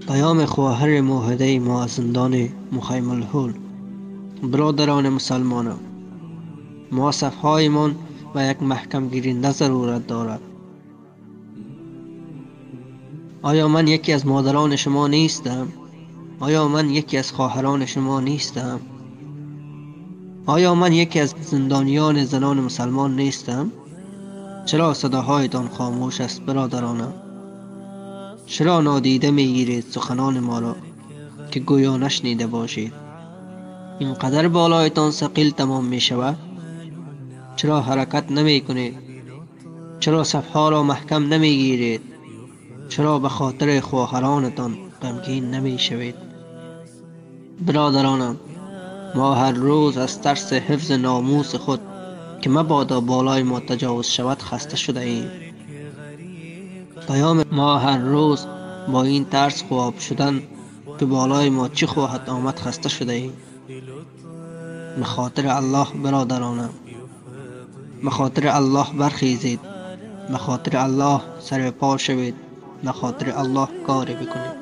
پیام خواهر موحده ما از زندان مخیم الهول. برادران مسلمانم، ما صفهایمان و یک محکم گیرنده ضرورت دارد. آیا من یکی از مادران شما نیستم؟ آیا من یکی از خواهران شما نیستم؟ آیا من یکی از زندانیان زنان مسلمان نیستم؟ چرا صداهایتان خاموش است برادرانم؟ چرا نادیده میگیرید سخنان ما را که گویا نشنیده باشید؟ اینقدر بالایتان ثقیل تمام می شود؟ چرا حرکت نمی کنید؟ چرا صفها را محکم نمی گیرید؟ چرا به خاطر خواهرانتان غمگین نمی شوید؟ برادرانم، ما هر روز از ترس حفظ ناموس خود که مبادا بالای ما تجاوز شود خسته شده ایم. پیام ما هر روز با این ترس خواب شدن که بالای ما چی خواهد آمد خسته شده ایم. به خاطر الله برادرانم، به خاطر الله برخیزید، به خاطر الله سر پا شوید، به خاطر الله کاری بکنید.